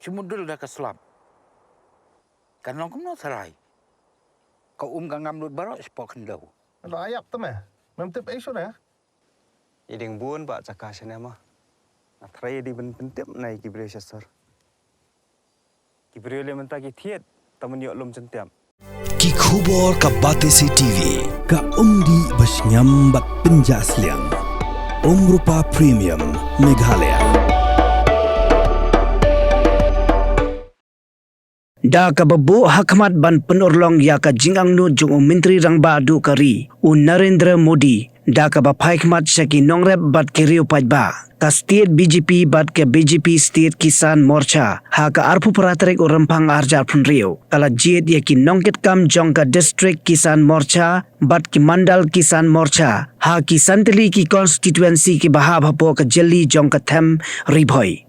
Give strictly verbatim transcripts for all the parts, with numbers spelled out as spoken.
Te mut dul da ka slap. Kan long kumno tharai. Ka um ka ngam lut baroh shapoh khyndew. Lo ayap te me. Mem tip ei shuh ne. I ding bun ba jaka shane ma. Nga tharai i ding ban pyntip na i ki briew sha sor. Ki briew le mynta ki thied ta man ïoh lum jyntiap. Ki khubor ka Batesi T V, ka umdih ba shngiam bad pynjah sliang. Umrupa Premium, Meghalaya. Da kaba buh ha khmat ban pynurlong ïa ka jingangnud jong u Myntri Rangbah duh ka ri, u Narendra Modi, da kaba phai khmat sha ki nongrep bad ki riew paidbah, ka State B J P bad ka B J P State Kisan Morcha, ha ka arphew phra tarik u Rymphang arhajar arphew hynriew, ka la jied ïa ki nongkitkam jong ka District Kisan Morcha bad ki Mandal Kisan Morcha, ha ki san tylli ki constituency kiba hap hapoh ka jylliew jong ka them Ri Bhoi.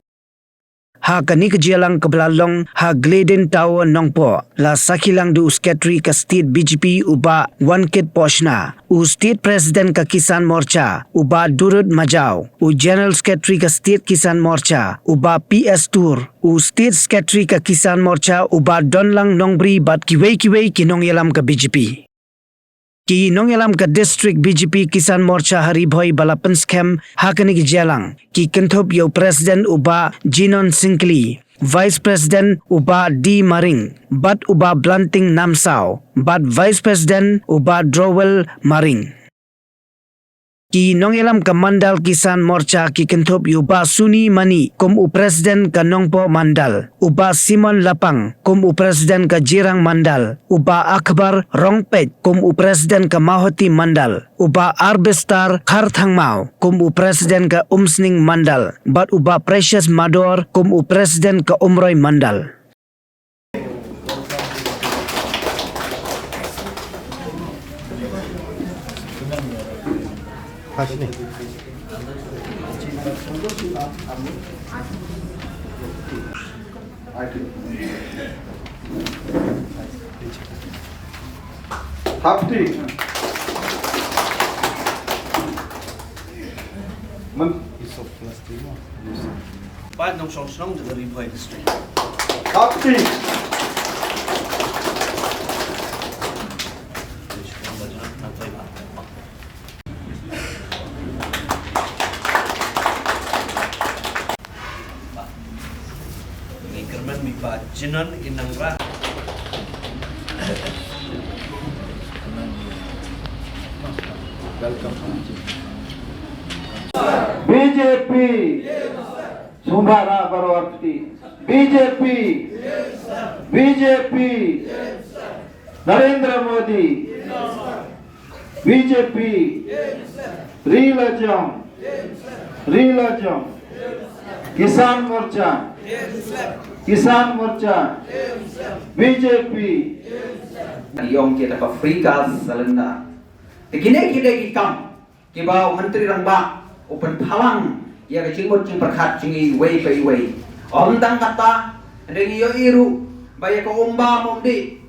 Ha kane ka jingïalang kaba la long ha Glendon Tower Nongpoh, la sakhi lang da u Secretary ka State B J P u Bah Wankit Pohshna, u State President ka Kisan Morcha u Bah Durut Majaw, u General Secretary ka State Kisan Morcha u Bah P S Tur, u State Secretary ka Kisan Morcha u Bah Donlang Nongbri bad kiwei kiwei ki nongïalam ka B J P. Ki nongïalam ka District B J P Kisan Morcha ha Ri Bhoi ba la pynskhem ha kane ka jingïalang ki kynthup ïa u President u Bah Jinon Syngkli, Vice President u Bah D Maring, bad u Bah Blanting Namsaw, bad Vice President u Bah Drowell Maring. Ki nongïalam ka Mandal Kisan Morcha ki kynthup ïa u Bah Suni Mani kum u President ka Nongpoh Mandal, u Bah Simon Lapang kum u President ka Jirang Mandal, u Bah Akbar Rongpeit kum u President ka Mawhati Mandal, u Bah Arbistar Kharthangmaw kum u President ka Umsning Mandal, bad u Bah Precious Mador kum u President ka Umroi Mandal. Hapti. Man. Ba nongshong shnong jong ka Ri Bhoi District. Hapti. Ngi kyrmen mi ba Jinon i nang ra. Welcome. B J P. Sumba ra baroh arti. B J P. B J P. Narendra Modi. B J P. Ri la jong. Ri la jong. Kisan Morcha. Kisan Morcha. B J P. Ïong kita ka free gas cylinder. Te kine kine ki kam kiba u Myntri Rangbah u pynpaw lang ïa ka jingmut jingpyrkhat jong ngi iwei pa iwei. Ym tang kata, hynrei ngi ïohi ruh ba ïa ka um bam um dih,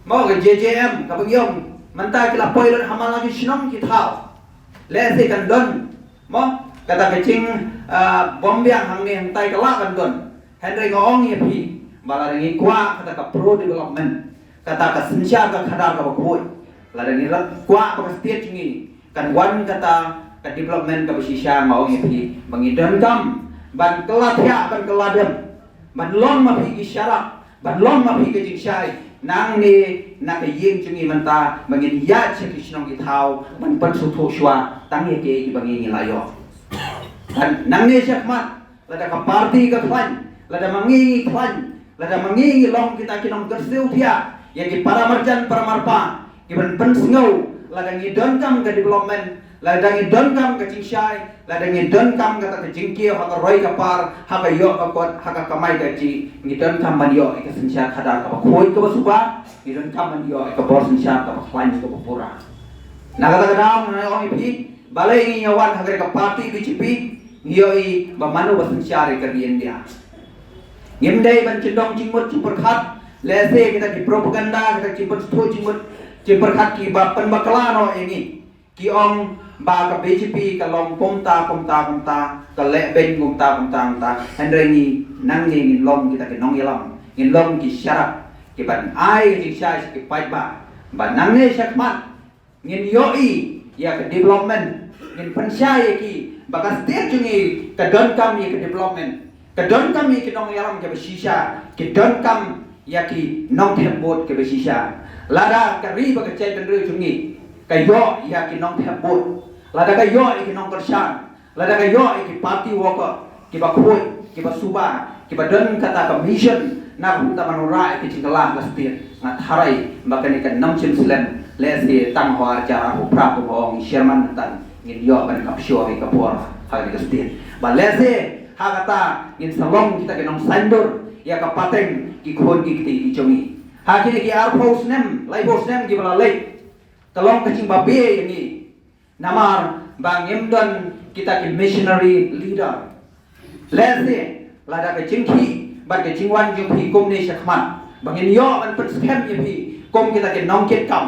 mo, ka J J M kaba ngi ong mynta ki la poi lut ha man la ki shnong ki thaw. Lehse kan don, mo, kata ka jing, ah, bym biang hangne hangtai ka lah kan don. Hynrei nga ong ïa phi ba lada ngi kwah kata ka pro development, kata ka synshar ka khadar kaba khuid, lada ngi kwah ba ka state jong ngi kan wan kata ka development kaba shisha, nga ong ïa phi ba ngi donkam ban kylla thiah, ban kylla dem, ban long ma phi ki sharak, ban long ma phi ka jingshai nangne na ka ïing jong ngi mynta, ba ngin ïaid sha ki shnong ki thaw ban pynsngewthuh shuwa tang ïa kiei kiba ngi ngi la ïoh. Ban nangne shakhmat, lada ka party ka khlaiñ, lada ma ngi ngi khlaiñ, lada ma ngi ngi long kita ki nongkyrsiew thiah ïa ki para marjan para marpa kiban pynsngew, lada ngi donkam ka development, lada ngi donkam ka jingshai, lada ngi donkam kata ka jingkiew ha ka roi ka par, ha ka ïoh ka kot, ha ka kamai kajih, ngi donkam ban ïoh ïa ka synshar khadar kaba khuid kaba suba, ngi donkam ban ïoh ïa ka bor synshar kaba khlaiñ kaba pura. Na kata ka daw nga ong ïa phi, balei ngi ïa wan ha ka party B J P, ngi ïohi ba mano ba synshar ïa ka ri India. Ngim dei ban jyndong jingmut jingpyrkhat, lehse kita ki propaganda, kita ki jingpynsthoh jingmut jingpyrkhat kiba pynbakla noh ïa ngi. Ki ong ba ka B J P ka long kumta kumta kumta, ka leh beiñ kumta kumta kumta. Hynrei ngi Nangne ngin long kita ki nongïalam, ngin long ki sharak kiban ai ka jingshai sha ki paidbah, ba nangne shakhmat ngin ïohi ïa ka development, ngin pynshai ïa ki ba ka state jong ngi ka donkam ïa ka development, ka donkam ïa ki nongïalam kiba shisha, ki donkam ïa ki nongthep vote kiba shisha. Lada ka ri bad ka jaitbynriew jong ngi ka ïoh ïa ki nongthep vote, lada ka ïoh ïa ki nongkyrshan, lada ka ïoh ïa ki party worker kiba khuid, kiba suba, kiba don kata ka mission na ka bynta ban wanrah ïa ka jingkylla ka state, nga tharai ba kane kan ym shym slem, lehse tang ha u ar hajar arphew phra, kumba ong i chairman mynta, ngin ïoh ban capture ïa ka por ha kane ka state. Bad lehse ha kata ngin sa long kita ki nongsaiñdur ïa ka pateng ki khun ki kti ki jong ngi. Ha kine ki arphew snem, laiphew snem kiba la leit, ka long ka jingbabe ïa ngi. Namar ba ngim don kita ki missionary leader. Lehse lada ka jingkhih bad ka jingwan jong phi kumne shakhmat, ba ngin ïoh ban pynskhem ïa phi kum kita ki nongkitkam,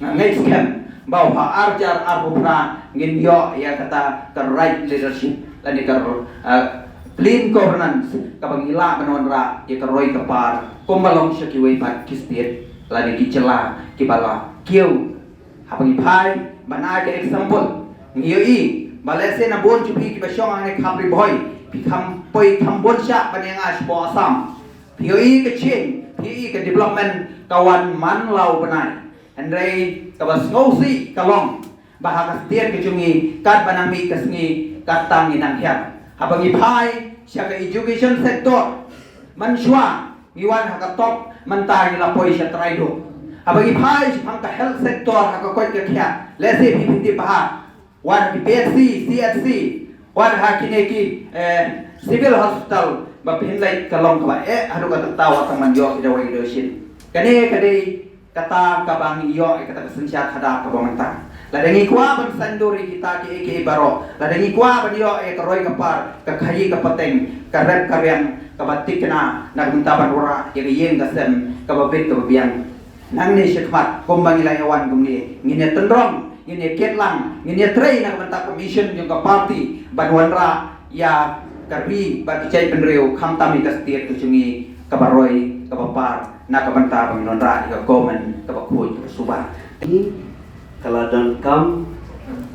nga ngeit skhem ba ha u ar hajar arphew phra ngin ïoh ïa kata ka right leadership lane ka, uh, clean governance, kaba ngi lah ban wanrah ïa ka roi ka par kumba long sha kiwei pat ki state lane ki jylla kiba la kiew. Haba ngi phai ban ai ka example, ngi ïohi ba lehse na bun jong phi kiba shong hangne ha Ri Bhoi, phi kham poi kham bun shah ban ïa nga shapoh Assam. Phi ïohi ka change, phi ïohi ka development ka wan man la u bnai. Hynrei kaba sngewsih ka long ba ha ka state ka jong ngi, katba nang mih ka sngi, katta ngi nang hiar. Haba ngi phai sha ka education sector, mynshuwa ngi wan ha ka top, mynta ngi la poi sha trai duh. Haba ngi phai shaphang ka health sector ha ka koit ka khiah, lehse phi phi tip bha, wat ha ki P H C, C H C, wat ha kine ki, eh, civil hospital, ba phin leit ka long kaba eh haduh katta, wat tang ban ïoh ki dawai ki dawai shin. Kane ka dei kata kaba ngi ïoh ïa kata ka synshar khadar kaba mynta. Lada ngi kwah ban saiñdur ïa kita kiei kiei baroh, lada ngi kwah ban ïoh ïa ka roi ka par, ka khaïi ka pateng, ka rep ka riang kaba thikna na ka bynta ban wanrah ïa ka ïing ka sem kaba bit kaba biang, nangne shakhmat kumba ngi la ïa wan kumne, ngin ïa tynrong, ngin ïa kit lang, ngin ïa trei na ka bynta ka mission jong ka party ban wanrah ïa ka ri bad ka jaitbynriew, khamtam ïa ka state ka jong ngi kaba roi kaba par, na ka bynta ba ngin wanrah ïa ka government kaba khuid kaba suba. Ka la donkam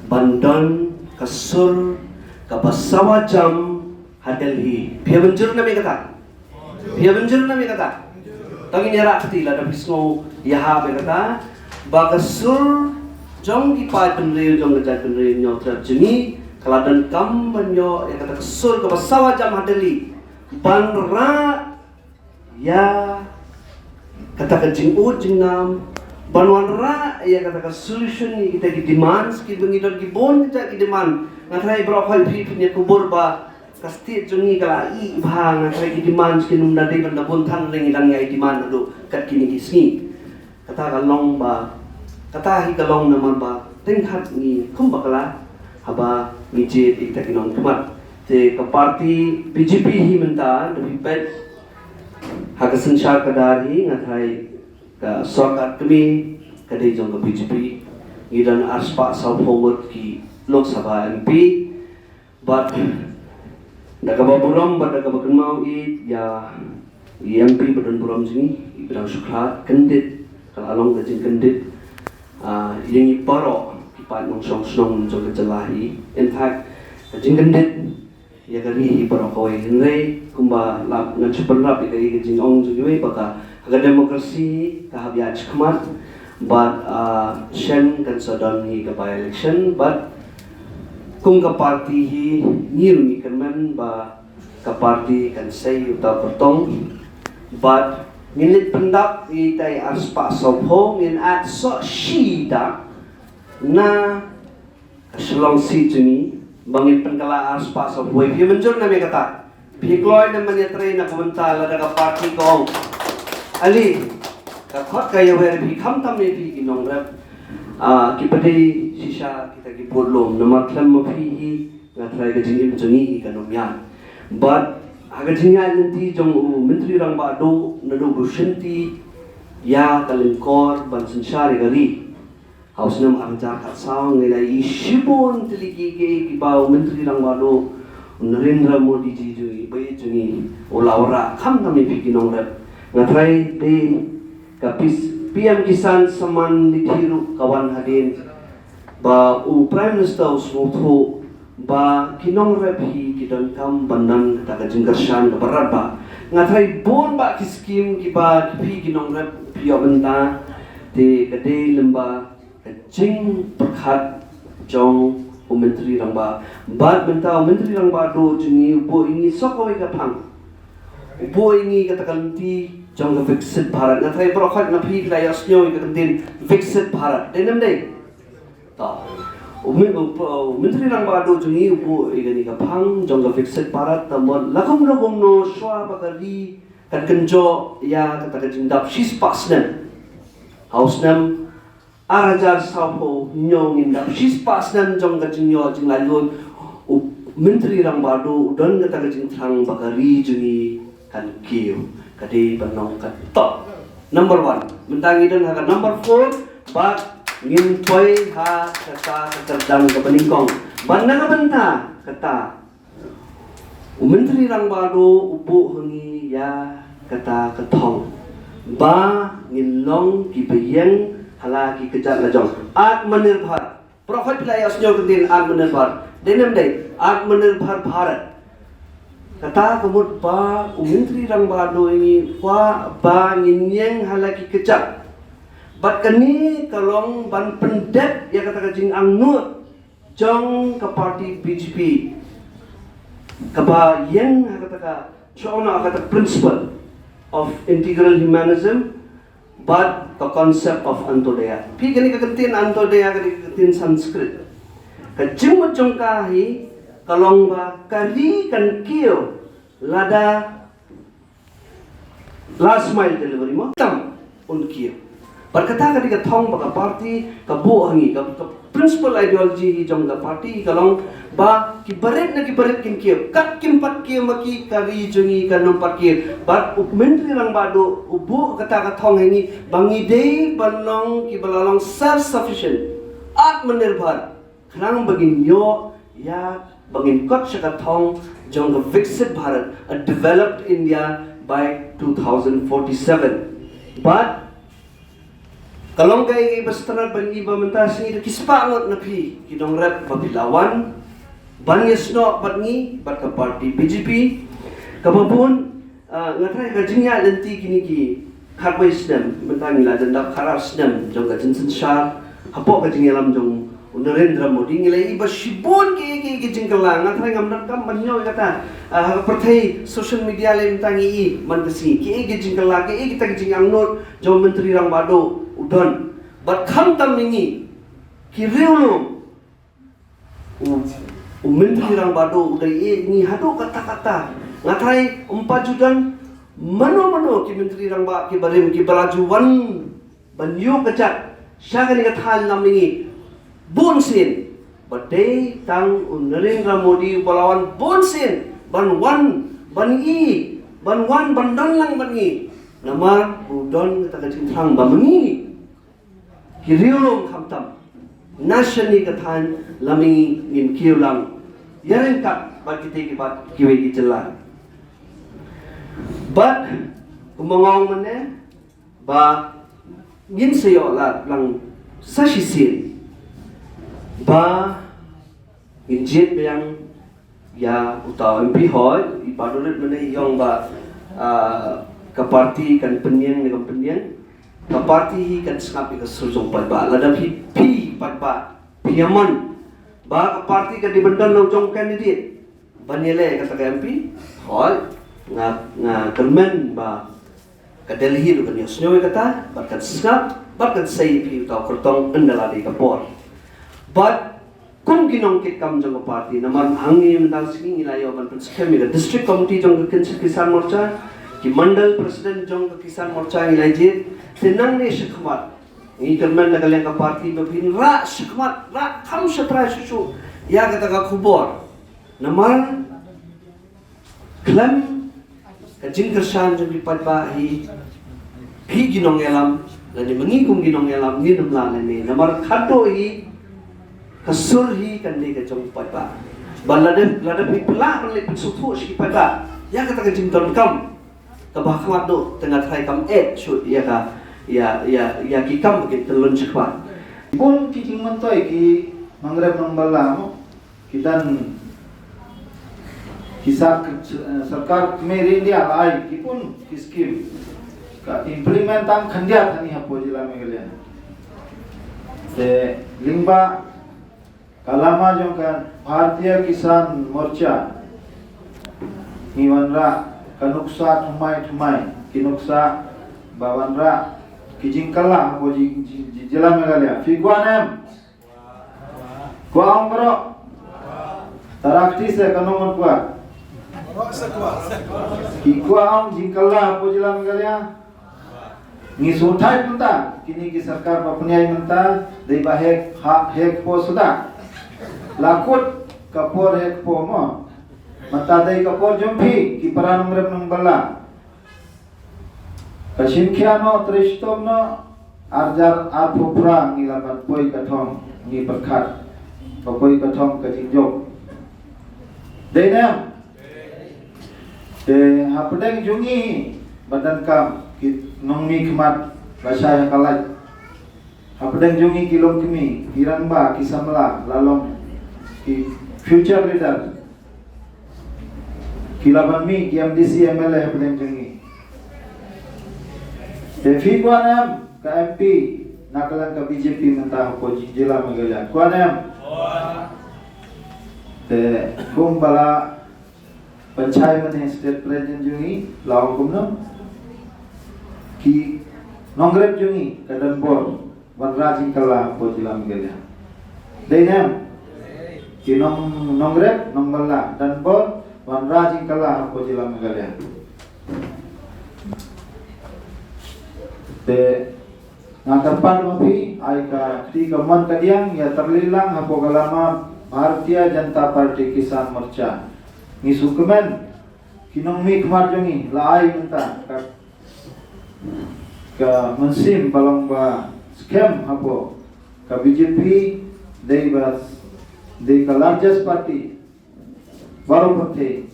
ban don ka sur kaba sawa jam ha Delhi. Phi ïa mynjur ne em ïa kata? Phi ïa mynjur ne em ïa kata? Tang ngin ïa rah kti lada phi sngew ïahap ïa kata, ba ka sur jong ki paidbynriew, jong ka jaitbynriew Hynñiewtrep jong ngi, ka la donkam ban ïoh ïa kata ka sur kaba sawa jam ha Delhi ban rah ïa kata ka jingud jingnam, ban wanrah ïa kata ka solution ïa kita ki demands kiba ngi don, ki bun kita ki demand. Nga tharai baroh khoit phi phin ïa kubur ba ka state jong ngi ka la ih bha, nga tharai ki demands kin ym da dei ban da bun than, ngi dang ïai demand haduh kat kine ki sngi. Kata ka long ba, kata hi ka long namar ba teng khat ngi kum bakla haba ngi jied ïa kita ki nongkhmat. Te ka party B J P hi mynta, da phi peit ha ka synshar khadar hi, nga tharai ka sorkar kmie ka dei jong ka B J P. Ngi don arspah sawphew ngut ki Lok Sabha M P. Bad da kaba burom bad da kaba kynmaw ïa i M P ba don burom jong ngi, i Bah Sukhlad, kyndit, ka la long ka jingkyndit, ah, ïa ngi baroh ki paid nongshong shnong jong ka jylla hi. In fact, ka jingkyndit ïa ka ri hi baroh kawei. Hynrei kumba la ngan shu pynrap ïa ka, ïa ka jingong jong kiwei ba ka, ha ka democracy ka hap ïaid shakhmat. Bad, ah, shen kan sa don hi ka by election, bad kum ka party hi ngi ruh ngi kyrmen ba ka party kan sei uta u kyrtong. Bad ngin leit pyndap ïa itai arspah sawphew, ngin add soh shi dak na ka Shillong seat jong ngi ba ngin pynkylla arspah sawphew. Phi mynjur ne em ïa kata? Phi kloi ne em ban ïatrei na ka bynta lada ka party ka ong, ale, ka khot ka ïawer ïa phi, khamtam ïa phi ki nongrep, ah, kiba dei shisha kita ki budlum, namar khlem ma phi hi nga tharai ka jingim jong ngi hi kan ym ïaid. Bad ha ka jingïaid lynti jong u Myntri Rangbah Duh naduh ba u shimti ïa ka lyngkor ban synshar ïa ka ri ha u snem ar hajar khatsaw, ngi la ïohi shibun tylli ki, ki, kiba u Myntri Rangbah Duh Narendra Modi ji jong ngi, ba jong ngi, u la wanrah khamtam ïa phi ki nongrep. Nga tharai te ka pis-, P M Kisan Samman Nidhi ruh ka wan hadien ba u Prime Minister u sngewthuh ba ki nongrep hi ki donkam ban don kata ka jingkyrshan kaba radbah. Nga tharai bun bah ki skim kiba phi ki nongrep phi ïoh bynta, te ka dei lyngba ka jingpyrkhat jong u Myntri Rangbah. Bad mynta u Myntri Rangbah Duh jong ngi u buh ïa ngi sa kawei ka phang. U buh ïa ngi kata ka lynti jong ka Viksit Bharat. Nga tharai baroh khoit na phi la ïohsngew ïa ka ktien Viksit Bharat. Dei ne ym dei? To. U Myn-, u, u Myntri Rangbah Duh jong ngi u buh ïa kane ka phang jong ka Viksit Bharat, te mut la kumno kumno shuwa ba ka ri kan kynjoh ïa kata ka jingdap shispah snem. Ha u snem ar hajar sawphew hynñiew ngin dap shispah snem jong ka jingïoh jinglaitluid. U Myntri Rangbah Duh u don kata ka jingthrang ba ka ri jong ngi kan kiew. Ka dei ban long ka top number one. Mynta ngi don ha ka number four, bad ngin poi ha kata ka kyrdan kaba nyngkong. Bad na ka bynta kata, u Myntri Rangbah Duh u buh ha ngi ïa kata ka thong ba ngin long kiba ïeng ha la ki kjat lajong. Atmanirbhar. Baroh khoit phi la ïohsngew ka ktien Atmanirbhar. Dei ne ym dei? Atmanirbhar Bharat. Kata ka mut ba u Myntri Rangbah Duh u kwah ba ngin ïeng ha la ki kjat. Bad kane ka long ban pyndep ïa kata ka jingangnud jong ka party B J P, kaba ïeng ha kata ka, jong na kata principle of integral humanism, bad ka concept of Antyodaya. Phi, kane ka ktien Antyodaya, kane ka ktien Sanskrit. Ka jingmut jong ka hi ka long ba ka ri kan kiew lada last mile delivery mo tam un kiew. Bad kata ka dei ka thong ba ka party ka buh ha ngi, ka, ka principal ideology hi jong ka party ka long ba ki barit na ki barit kin kiew. Kat kim pat kiew ma ki, ka ri jong ngi kan ym pat kiew. Bad u Myntri Rangbah Duh u buh kata ka thong ha ngi ba ngi dei ban long kiba la long self sufficient, atmanirbhar. Khnang ba ngin ïoh ïa, ba ngin kot sha ka thong jong ka Viksit Bharat, a developed India by two thousand forty-seven. Bad ka long kaei ba sngewtynnat ba ngi ba mynta sngi da ki spah ngut na phi ki nongrep ba phi la wan ban ïasnoh bad ngi, bad ka party B J P, kaba bun. Ah, nga tharai ka jingïaid lynti kine ki khatwei snem, mynta ngi la dep khatar snem jong ka jingsynshar hapoh ka jingïalam jong u Narendra Modi, ngi la ïohi ba shibun ki, ki, ki jingkylla. Nga tharai ngam donkam ban ïoh kata, ah, ha ka pyrthei social media lei mynta ngi ïohi man ka sngi ki, ki jingkylla, ki, kita ki jingangnud jong u Myntri Rangbah Duh u don. Bad khamtam ïa ngi ki riewlum, u, u Myntri Rangbah Duh u dei ïa ngi haduh katta katta. Nga tharai ym pat ju don mano mano ki Myntri Rangbah kiba rim kiba la ju wan ban ïuh kjat sha kane ka thaiñ lam ïa ngi bunsien. Ba dei tang u Narendra Modi uba la wan bunsien ban wan ban ïohi, ban wan ban don lang bad ngi. Namar u don kata ka jingthrang ba ma ngi ki riewlum khamtam na shane ka thaiñ lam ïa ngi ngin kiew lang ïaryngkat bad kita kiba, kiwei ki jylla. Bad kumba nga ong mynne ba ngin sa ïoh lad lang sa shisien ba ngin jied biang ïa uta u M P. Hooid, i Bah Durit mynne i ong ba, ah, ka party kan pynïeng ne kam pynïeng. Ka party hi kan sngap ïa ka sur jong paidbah. Lada phi, phi paidbah phi ïa mon ba ka party ka dei ban don la u jong u candidate ban ïaleh ïa kata ka M P, hooid, nga, nga kyrmen ba ka Delhi ruh kan ïohsngew ïa kata, bad kan sngap, bad kan sei ïa phi uta u kyrtong ynda la dei ka por. Bad kum ki nongkitkam jong ka party, namar hangne mynta ka sngi ngi la ïoh ban pynskhem ïa ka District Committee jong ka Kin-, Kisan Morcha, ki Mandal President jong ka Kisan Morcha ngi la jied, te nangne shakhmat ngi kyrmen na ka liang ka party ba phin rah shakhmat, rah kham shatrai shuh shuh ïa kata ka khubor. Namar khlem ka jingkyrshan jong ki paidbah hi, phi ki nongïalam lane ma ngi kum ki nongïalam ngin ym lah lane. Namar khadduh hi ka sur hi kan dei ka jong ki paidbah. Ba lada, lada phi pla ban leit pynsngewthuh sha ki paidbah ïa kata ka jingdonkam kaba ha khmat duh, te nga tharai kam eh shuh ïa ka, ïa, ïa, ïa ki kam ba kin kyllon shakhmat. Bun ki jingmyntoi ki nongrep nongbylla mo, ki don ki sar-, sorkar kmie ri India la ai ki bun ki skim, ka implement tang khyndiat hangne hapoh jylla Meghalaya. Te lyngba ka lama jong ka Bharatiya Kisan Morcha ngi wanrah ka nuksa thymmai thymmai, ki nuksa ba wanrah ki jingkylla hapoh ji-, ji-, ji-, jylla Meghalaya. Phi kwah ne em? Kwah ong baroh? Tara kti se, katno ngut kwah? Ki kwah ong jingkylla hapoh jylla Meghalaya. Ngi sngewthuh mynta kine ki sorkar ba pynïaid mynta dei ba heh, ha, heh por suda. La kut ka por heh por mo. Mynta dei ka por jong phi ki para nongrep nongbylla. Ka shim khia noh, trei shitom noh, ar hajar arphew phra ngi la ban poi ka thong, ngi pyrkhat ba poi ka thong ka jingjop. Dei ne em? Te hapdeng jong ngi ba donkam ki nongmihkhmat ba shai ha ka lait. Hapdeng jong ngi ki longkmie, ki rangbah, ki samla, la long ki future leader. Ki la ban mih ki M D C, M L A hapdeng jong ngi. Te phi kwah ne em ka M P na ka liang ka B J P mynta hapoh jylla Meghalaya? Kwah ne em? Te kumba la pynshai mynne State President jong ngi la ong kumno? Ki nongrep jong ngi ka don bor wanrah jingkylla hapoh jylla Meghalaya. Dei ne em? Ki nong-, nongrep nongbylla don bor wanrah jingkylla hapoh jylla Meghalaya. Te nga kyrpad ma phi, ai ka kti kamon kadiang, ïa tyrli lang hapoh ka lama Bharatiya Janata Party Kisan Morcha. Ngi sngewkmen ki nongmihkhmat jong ngi la ai mynta ka, ka mynsiem ba long ba skhem hapoh ka B J P, dei ba, dei ka largest party baroh pyrthei.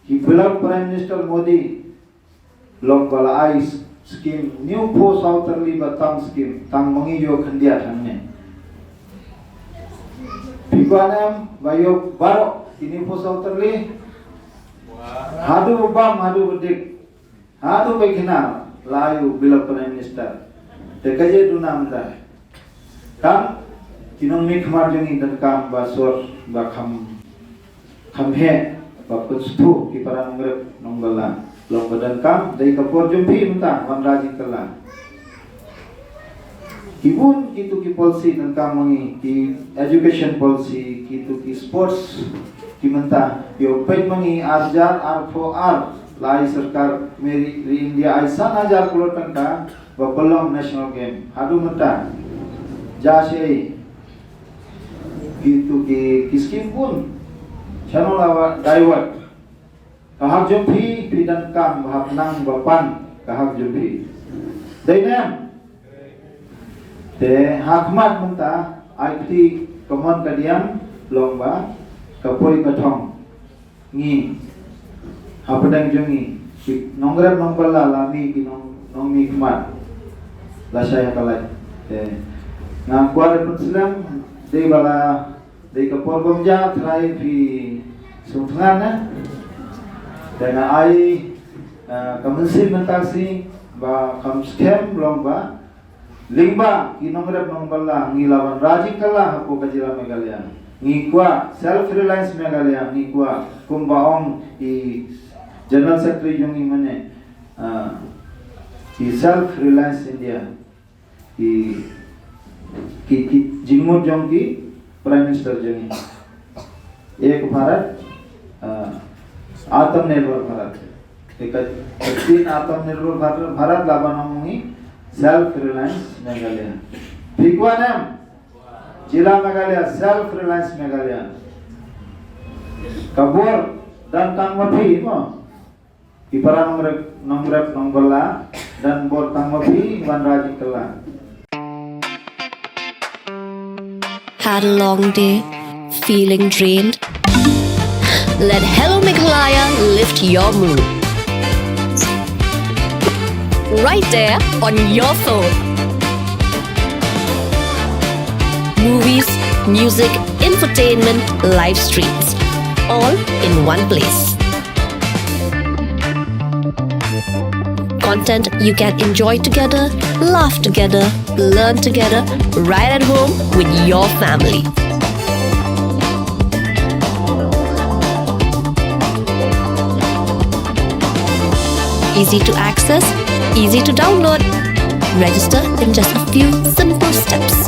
Ki beloved Prime Minister Modi long ba la ai skim hynñiewphew saw tylli ba tam skim, tang ma ngi ïoh khyndiat hangne. Phi kwah ne em ba ïoh baroh ki hynñiewphew saw tylli? Haduh ba bam, haduh ba dip, haduh ba khynnah la ai u beloved Prime Minister. Te kaei duna mynta? Tang ki nongmihkhmat jong ngi donkam ba sor, ba kham, kham heh, ba pynsngewthuh ki para nongrep nongbylla. Long ba donkam, dei ka por jong phi mynta wanrah jingkylla. Ki bun kitu ki policy donkam ma ngi, ki education policy, kitu ki sports, ki mynta ïoh peit ma ngi ar hajar arphew ar la ai sorkar kmie ri India ai san hajar klur tyngka ba pynlong National Game. Haduh mynta jia shi ei? Kitu ki, ki skim bun shano la divert? Ka hok jong phi, phi donkam ba hap nang ba pan ka hok jong phi. Dei ne em? Te ha khmat mynta ai kti kamon kadiang long ba ka poi ka thong ngi, hapdeng jong ngi ki nongrep nongbylla la mih ki nong, nongmihkhmat la shai ha ka lait. Te nga kwah ban pynslem, dei ba la, dei ka por bym jia, trai phi sngewthngan ne. Te nga ai, eh, ka mynsiem mynta shi ba kham skhem long ba lyngba ki nongrep nongbylla ngi la wanrah jingkylla hapoh ka jylla Meghalaya. Ngi kwah self reliance Meghalaya, ngi kwah kumba ong i General Secretary jong ngi mynne, ah, i self reliance India. I, ki, ki jingmut jong ki Prime Minister jong ngi. Ek Bharat, ah, Atmanirbhar Bharat. Te ka, ka Aatmanirbhar Bharat, Bharat la ban ong ngi self reliance Meghalaya. Phi kwah ne em? Jylla Meghalaya self reliance Meghalaya. Ka bor don tang ma phi mo. Ki para nongrep, nongrep nongbylla don bor tang ma phi wanrah jingkylla. Had a long day, feeling drained? Let Hello Meghalaya lift your mood. Right there on your phone. Movies, music, infotainment, live streams, all in one place. Content you can enjoy together, laugh together, learn together, right at home with your family. Easy to access, easy to download. Register in just a few simple steps.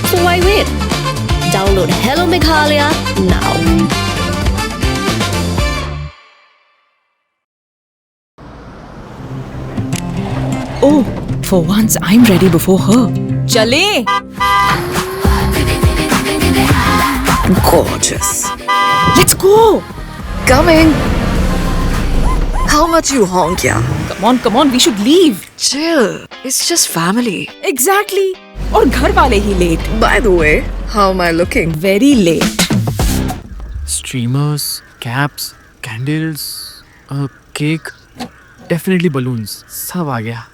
So why wait? Download Hello Meghalaya now. Oh, for once I'm ready before her. चले। Gorgeous. Let's go. Coming. How much you honk, yeah? Come on, come on, we should leave. Chill. It's just family. Exactly. और घर वाले ही late. By the way, how am I looking? Very late. Streamers, caps, candles, a cake, definitely balloons. सब आ गया.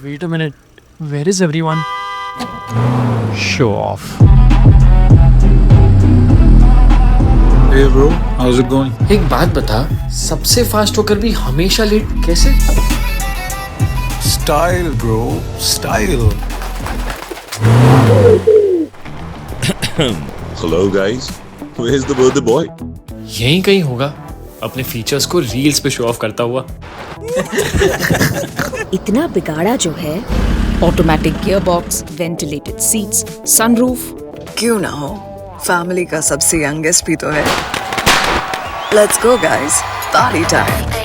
Wait a minute. Where is everyone? Show off. Hey bro, how's it going? एक बात बता, सबसे फास्ट होकर भी हमेशा लेट कैसे? Style, bro, style. Hello guys, where's the birthday boy? यहीं कहीं होगा, अपने फीचर्स को रील्स पे शो ऑफ करता हुआ. इतना बिगाड़ा जो है. Automatic gearbox, ventilated seats, sunroof. क्यों ना हो, फैमिली का सबसे यंगेस्ट भी तो है. Let's go guys, party time.